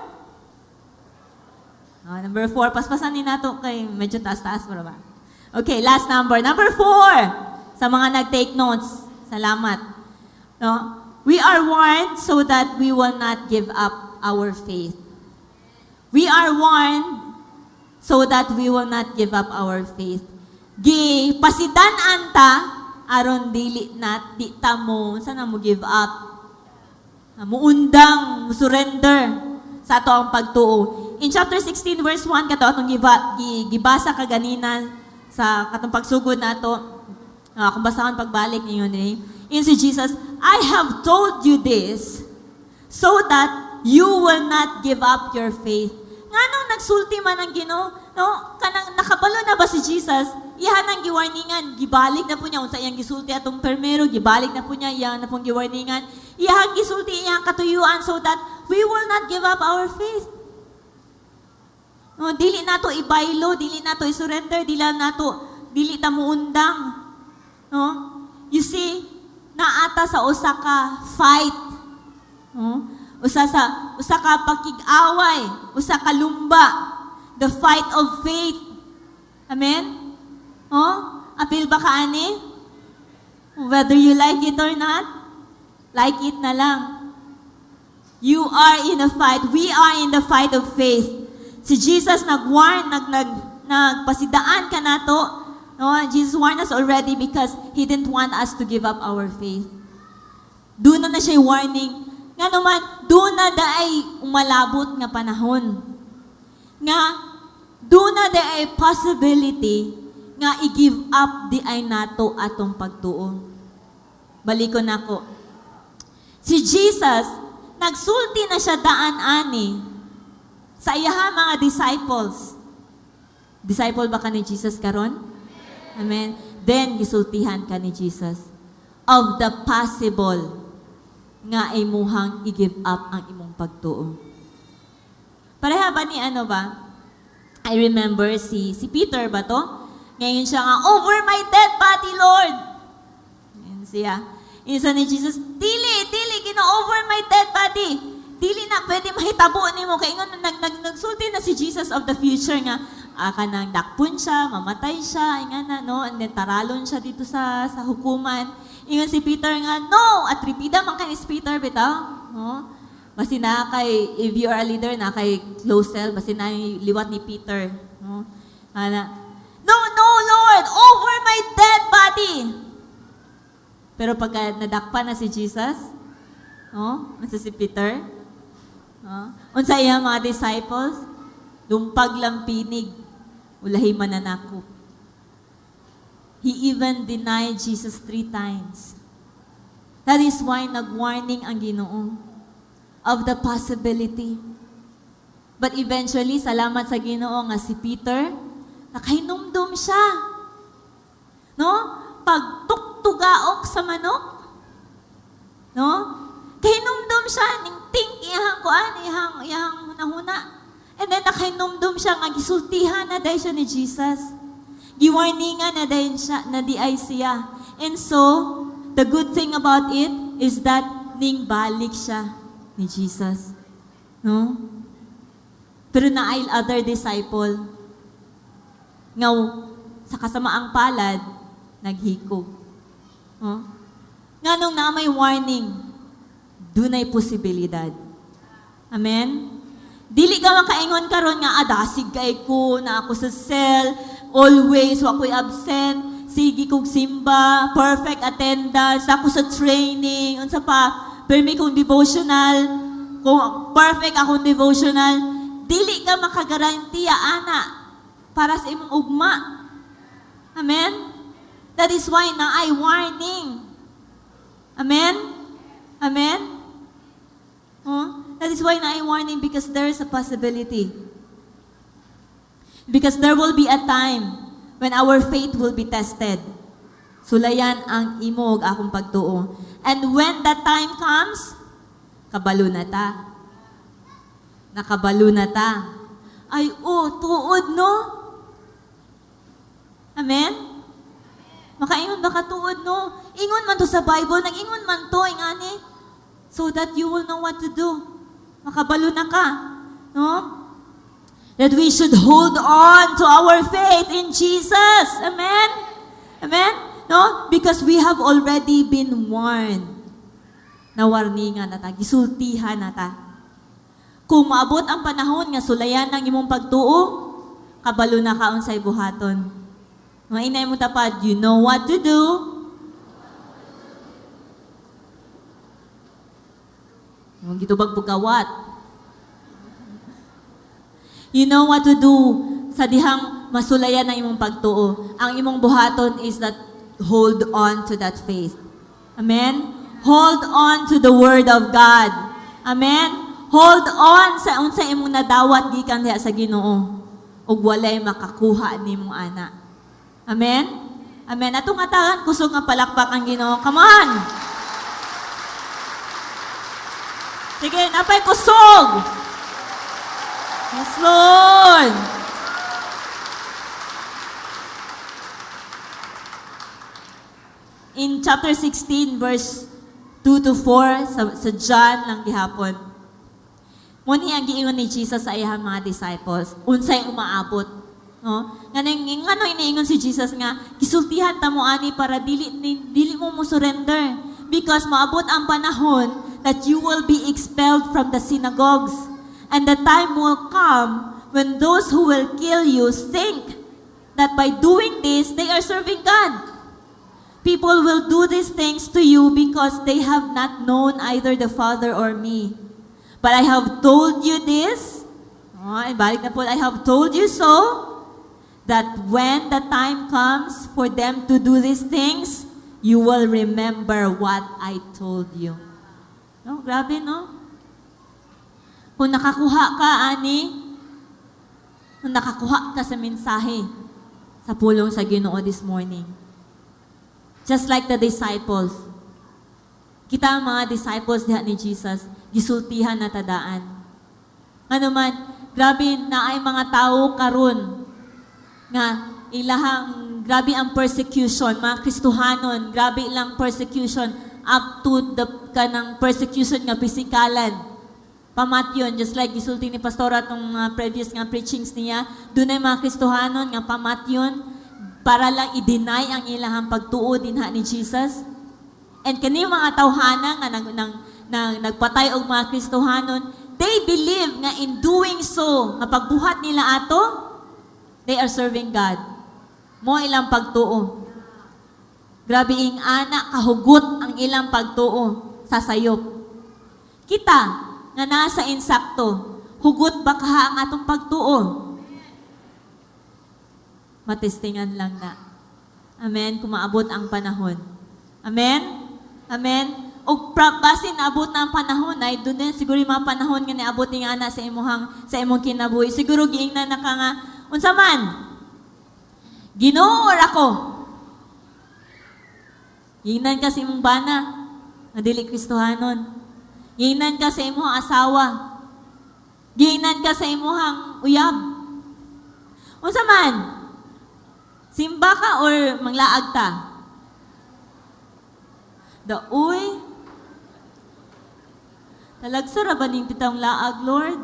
4, paspasan ni nato kay medyo taas-taas ba? Okay, last number. Number 4. Sa mga nag-take notes, salamat. No? We are warned so that we will not give up our faith. We are warned so that we will not give up our faith. Gi pasidan-an ta aron dili na di ta mo sana mo give up. Muundang, mo surrender sa ato ang pagtuo. In chapter 16 verse 1 kato atong gibasa kaganina sa katong pagsugod nato. Kung basahon pagbalik ninyo ni. In si Jesus, "I have told you this so that you will not give up your faith." Nganong nagsulti man ang Ginoo, no? Kanang nakabalo na ba si Jesus? Iyahan ang giwarningan, gibalik na po niya unsa iyang gisulti atong permero, gibalik na po niya iyang na pong giwarningan. Iyang gisulti iyang katuyuan so that we will not give up our faith. No, dili nato ibaylo, dili nato i-surrender, dili nato dili ta muundang. No? You see, naata sa usa ka fight. No? Usa ka pakig-away, usa ka lumba, the fight of faith. Amen? Oh, apil ba ka ani? Whether you like it or not, like it na lang. You are in a fight. We are in the fight of faith. Si Jesus nag-warn, nagpasidaan ka nato. No, Jesus warned us already because He didn't want us to give up our faith. Doon na siya warning. Nga naman, doon na diay umalabot nga panahon. Nga, doon na diay possibility nga i-give up di ay nato atong pagtuo. Balikon nako. Si Jesus, nagsulti na siya daan ani sa iyaha mga disciples. Disciple ba ka ni Jesus karon? Amen. Then, gisultihan ka ni Jesus of the possible nga imuhang i-give up ang imong pagtuo. Pareha ba ni ano ba? I remember si Peter ba to? Ngayon siya nga, "Over my dead body, Lord." Ngayon siya. Insa ni Jesus, "Dili, dili, gina over my dead body. Dili na pwede mahitabo nimo." Kay ingon nagsulti na si Jesus of the future nga kanang dakpon siya, mamatay siya, ingan na, no, and then taralon siya dito sa hukuman. Ingon si Peter nga, "No," atribida man kay ni si Peter bitaw, no? Basi na kay, if you are a leader, na kay close cell, basi na yung liwat ni Peter, no? Ana, "No, no, Lord, over my dead body." Pero pagka nadakpan na si Jesus, no? Unsa si Peter? No? Unsa iya mga disciples? Lumpag lang pinig, ulahi man na nako. He even denied Jesus three times. That is why nag-warning ang Ginoo of the possibility. But eventually, salamat sa Ginoo nga si Peter, nakahinumdum siya. No? Pagtuktugaok sa manok. No? Kahinumdum siya, ning think iyang kuan, iyang hunahuna. And then nakahinumdum siya nga gisultihan na dahil siya ni Jesus. Giwarningan na dahil siya, na di ay siya. And so, the good thing about it is that ning balik siya ni Jesus. No? Pero naay other disciple nga sa kasamaang palad, naghikog. No? Nganong na may warning, dunay posibilidad. Amen? Dili ka makaingon karon nga, "Ah, dasig kay ko na ako sa cell, always wa ko'y absent, sige kog simba, perfect attendance, ako sa training, unsa pa, permi kong devotional, kung perfect akong devotional." Dili ka makagarantiya ana para sa imong ugma. Amen? That is why naay warning. Amen? Amen? Oh, that is why naay warning, because there is a possibility. Because there will be a time when our faith will be tested. Sulayan ang imo ug akong pagtuo. And when that time comes, kabalo na ta. Nakabalo na ta. "Ay, oh, tuod, no?" Amen? Makaingon ba ka, "Tuod, no? Ingon man to sa Bible, nag-ingon man to, ingani." So that you will know what to do. Makabalo na ka. No? That we should hold on to our faith in Jesus. Amen? Amen? No? Because we have already been warned. Nawarningan na ta, gisultihan na ta. Kung maabot ang panahon nga sulayan ng imong pagtuo, kabalo na ka unsay buhaton. Mga inay mo tapad, "You know what to do." Mga gitubag bugawat. You know what to do sa dihang masulayan ang imong pagtuo. Ang imong buhaton is that hold on to that faith. Amen? Hold on to the Word of God. Amen? Hold on sa unsa imong nadawat gikan diha sa Ginoo. Ug walay makakuha nimo ana. Amen? Amen. Atong atagan kusog nga palakpak ang Ginoo. Come on! Sige, napay kusog! Yes, Lord! In chapter 16, verse 2 to 4, sa John lang gihapon. Muni ang giingon ni Jesus sa iyang mga disciples, unsay umaabot. No? Nganing ngano iniingon si Jesus nga gisultihan ta mo ani para dili mo mo surrender, because maabot ang panahon that you will be expelled from the synagogues, and the time will come when those who will kill you think that by doing this they are serving God. People will do these things to you because they have not known either the Father or me. But I have told you this. Oh, balik na po, I have told you so, that when the time comes for them to do these things, you will remember what I told you. No, grabe, no? Kung nakakuha ka, ani, kung nakakuha ka sa mensahe, sa pulong sa Ginoo this morning, just like the disciples, kita ang mga disciples diha ni Jesus, gisultihan na tadaan. Ano man, grabe na ay mga tao karon nga ilahang grabe ang persecution, mga Kristohanon, grabe ilang persecution up to the kanang persecution nga pisikalan. Pamatyon, just like gisulti ni Pastora atong mga previous nga preachings niya, dunay mga Kristohanon nga pamatyon para lang i-deny ang ilahang pagtuo dinha ni Jesus. And kani mga tawhana nga nagpatay og mga Kristohanon, they believe nga in doing so, nga pagbuhat nila ato, they are serving God. Mo ilang pagtuo. Grabe ing ana kahugot ang ilang pagtuo sa sayop. Kita nga nasa insakto, hugot ba kaha ang atong pagtuo? Matestingan lang na. Amen? Kung maabot ang panahon. Amen? Amen? O basin naabot na ang panahon, ay doon din siguro yung mga panahon nga niabot ni nga ana sa imong kinabuhi. Siguro giingnan na ka nga, "Unsa man? Ginoo or ako?" Giingnan ka sa imong bana, nga dili Kristohanon. Giingnan ka sa imong asawa. Giingnan ka sa imong uyab. "Unsa man? Simba ka or manglaag ta?" Dauy. "Talagsa ra ba ning pitang laag, Lord?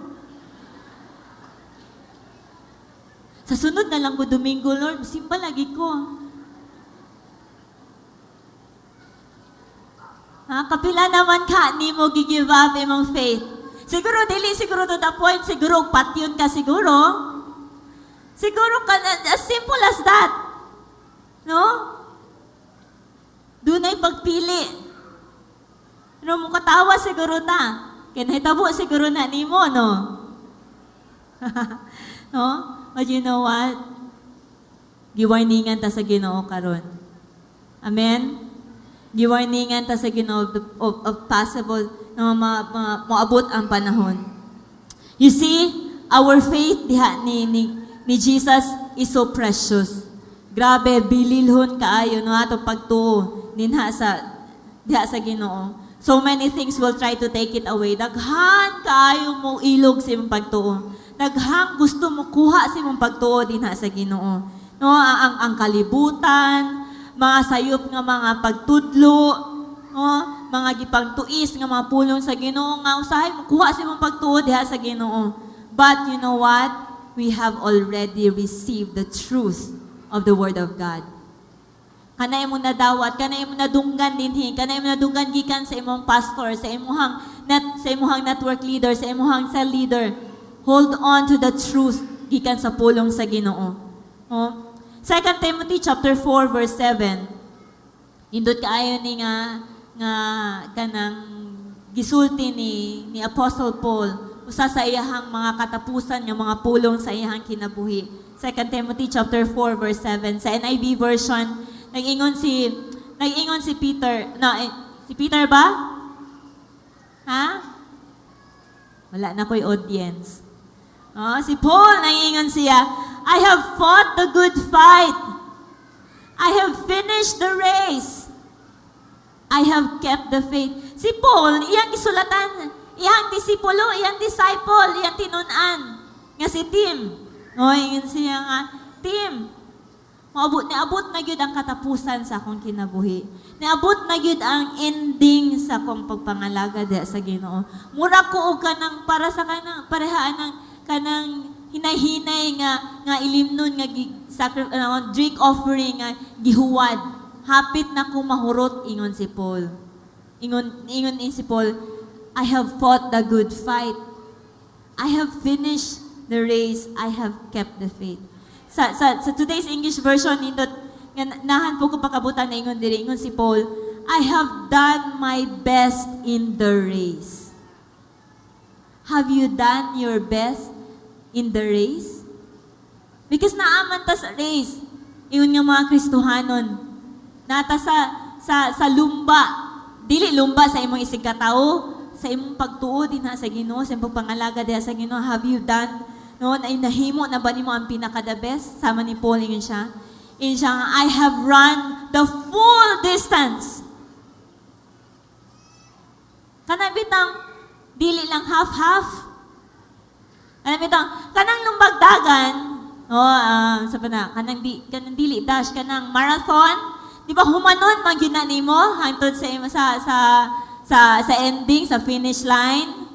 Sa sunod na lang ko Domingo, Lord, simba lagi ko." Ha? Kapila naman ka, ni mo gi-give up imong faith. Siguro dili siguro to the point, siguro patyon ka siguro. Siguro ka, as simple as that. No? Dunay pagpili. Pero mo katawa siguro ta. Kay nahitabo siguro na nimo, no? No? But you know what? Giwarningan ta sa Ginoo karon. Amen? Giwarningan ta sa Ginoo of possible na moabot ang panahon. You see, our faith diha ni Jesus is so precious. Grabe, bililhon kaayo no atong pagtuo dinha sa diha sa Ginoo. So many things will try to take it away. Daghan kaayo mo ilog sa imong pagtuo. Daghang gusto mo kuha sa imong pagtuo dinha sa Ginoo. No, ang kalibutan, mga sayop nga mga pagtudlo, no, mga gipangtuis nga mga pulong sa Ginoo nga usahay mo kuha sa imong pagtuo diha sa Ginoo. But you know what? We have already received the truth of the Word of God. Kana imong nadawat, kana imong nadunggan dinhi, kana imong nadunggan gikan sa imong pastor, sa imong network leader, sa imong cell leader. Hold on to the truth gikan sa pulong sa Ginoo. Oh. 2 Timothy chapter 4 verse 7. Nindot kaayo ni nga kanang gisulti ni Apostle Paul usa sa iyahang mga katapusan nga mga pulong sa iyahang kinabuhi. 2 Timothy chapter 4 verse 7 sa NIV version, nag-ingon si Peter, no, eh, si Peter ba? Ha? Wala na ko'y audience. Oh, si Paul, nag-ingon siya, "I have fought the good fight. I have finished the race. I have kept the faith." Si Paul, iyang gisulatan, iyang disipulo, iyang disciple, iyang tinun-an nga si Tim. No, ingon siya nga, "Tim, maabot, niabot na gyud ang katapusan sa akong kinabuhi. Niabot na gyud ang ending sa akong pagpangalaga diha sa Ginoo. Mura ko og kanang para sa kanang parehaan ng kanang hinay-hinay nga ilimnon nga drink offering nga gihuwad. Hapit na ko mahurot," ingon si Paul. Ingon in si Paul, "I have fought the good fight. I have finished the race. I have kept the faith." Sa today's English version, nindot, nga nahan po ko pakabutan na ingon diri, ingon si Paul, "I have done my best in the race." Have you done your best in the race? Because naa man ta sa race. Ingon nga mga Kristohanon. Naa ta sa lumba. Dili lumba sa imong isig katao, sa imong pagtuo dinha sa Ginoo, sa imong pagpangalaga diha sa Ginoo. Have you done, no, na nahimo na ba nimo ang pinaka the best? Sama ni Paul, ingon siya. Ingon siya nga, "I have run the full distance." Kana bitang dili lang half-half. Kana bitang kanang lumbagdagan, no, sa pa na, kanang dili dash, kanang marathon, di ba humanon man gyud na nimo hangtod sa imo sa ending, sa finish line?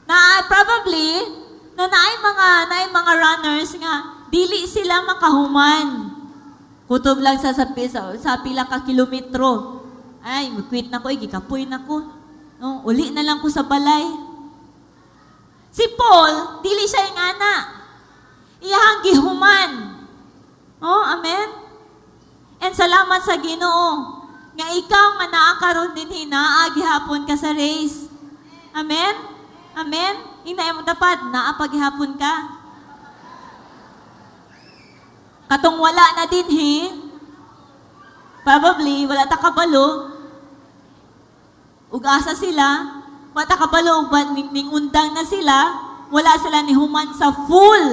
Na probably na naay mga runners nga dili sila makahuman. Kutob lang sa pila ka kilometro. "Ay, quit na ko, eh, gikapoy na ko. No, uli na lang ko sa balay." Si Paul, dili siya ingana. Iyahang gihuman. Oh, amen? And salamat sa Ginoo nga ikaw nga naa karon dinhi, naa gihapon ka sa race. Amen? Amen? Ingna mo dapat, naa pa gihapon ka. Katong wala na dinhi, probably wala ta kabalo. Ug asa sila, wala ta kabalo ug ba, ning undang na sila, wala sila ni human sa full,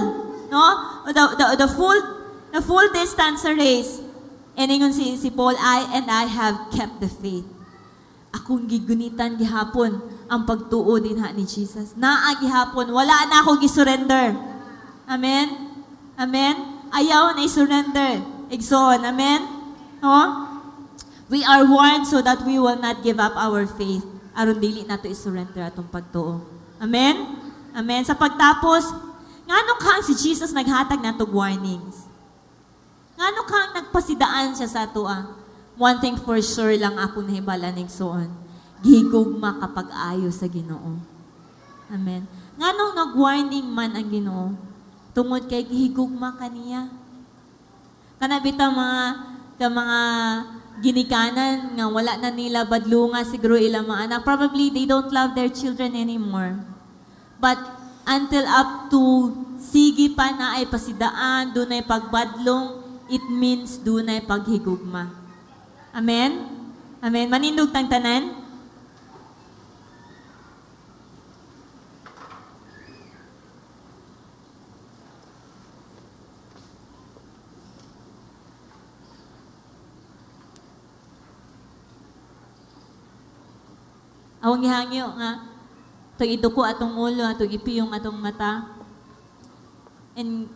no? The full distance sa race. And ingon si Paul, "I have kept the faith." Akong gigunitan gihapon ang pagtuo dinha ni Jesus. Naa gihapon, wala na ako gisurrender. Amen? Amen? Ayaw na i-surrender. Igsoon. Amen? No? We are warned so that we will not give up our faith. Aron dili nato i-surrender atong pagtuo. Amen? Amen? Sa pagtapos, ngano kang si Jesus naghatag natog warnings? Ngano kang nagpasidaan siya sa atoa? One thing for sure lang ako nahibal-an, igsoon. Gihigugma kapag ayo sa Ginoo. Amen. Nganong nag-warning man ang Ginoo? Tungod kay gihigugma kaniya. Kana bitaw mga ka mga ginikanan nga wala na nila badlunga siguro ilang mga anak. Probably they don't love their children anymore. But until up to sige pa na ay pasidaan, dunay pagbadlong, it means dunay paghigugma. Amen? Amen. Manindog tang tanan? Awang gihangyo nga atong iduko atong ulo, atong ipiyong atong mata. And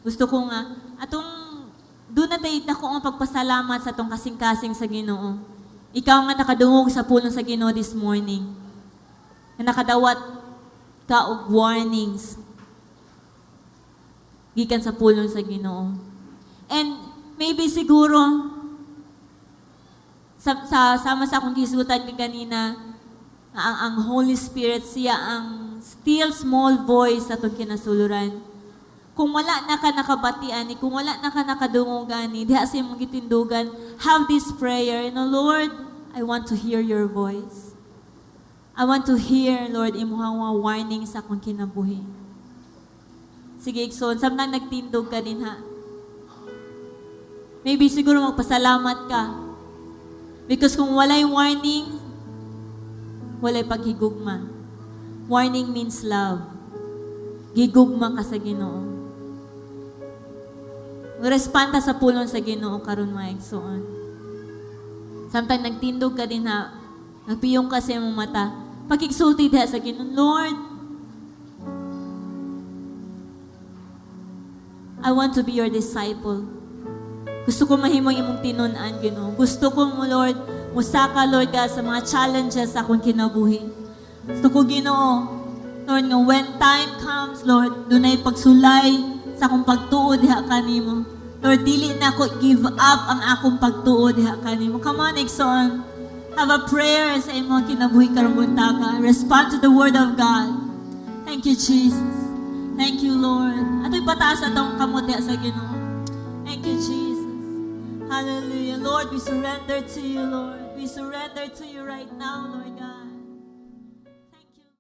gusto ko nga atong duna tay dako ang pagpasalamat sa atong kasing-kasing sa Ginoo. Ikaw nga nakadungog sa pulong sa Ginoo this morning. Nga nakadawat ka og warnings gikan sa pulong sa Ginoo. And maybe siguro sa sama sa akong gihisgutan kanina ang Holy Spirit, siya ang still small voice sa atong kinasuluran. Kung wala na ka nakabati ani, kung wala na ka nakadungog ani, diha sa imong gitindugan, have this prayer, "Lord, I want to hear your voice. I want to hear, Lord, imuhang mga warning sa akong kinabuhi." Sige, igsoon, samtang nagtindog ka din ha. Maybe siguro magpasalamat ka. Because kung walay warning, walay paghigugma. Warning means love. Gigugma ka sa Ginoo. Respond ta sa pulong sa Ginoo karon, mga igsoon. Samtang nagtindog ka din ha, nagpiyong ka sa imong mata, pagigsulti diha sa Ginoo, "Lord, I want to be your disciple. Gusto ko mahimong imong tinun-an, Ginoo. Gusto ko mo, Lord, musaka, Lord God, sa mga challenges sa akong kinabuhi. Gusto ko, Ginoo, Lord, nga when time comes, Lord, dunay pagsulay sa akong pagtuo diha kanimo. Lord, dili na ako give up ang akong pagtuo diha kanimo." Come on, igsoon. Have a prayer sa imong kinabuhi karong buntaga. Respond to the word of God. Thank you, Jesus. Thank you, Lord. Ato'y pataas atong kamot diha sa Ginoo. Thank you, Jesus. Hallelujah. Lord, we surrender to you, Lord. We surrender to you right now, Lord.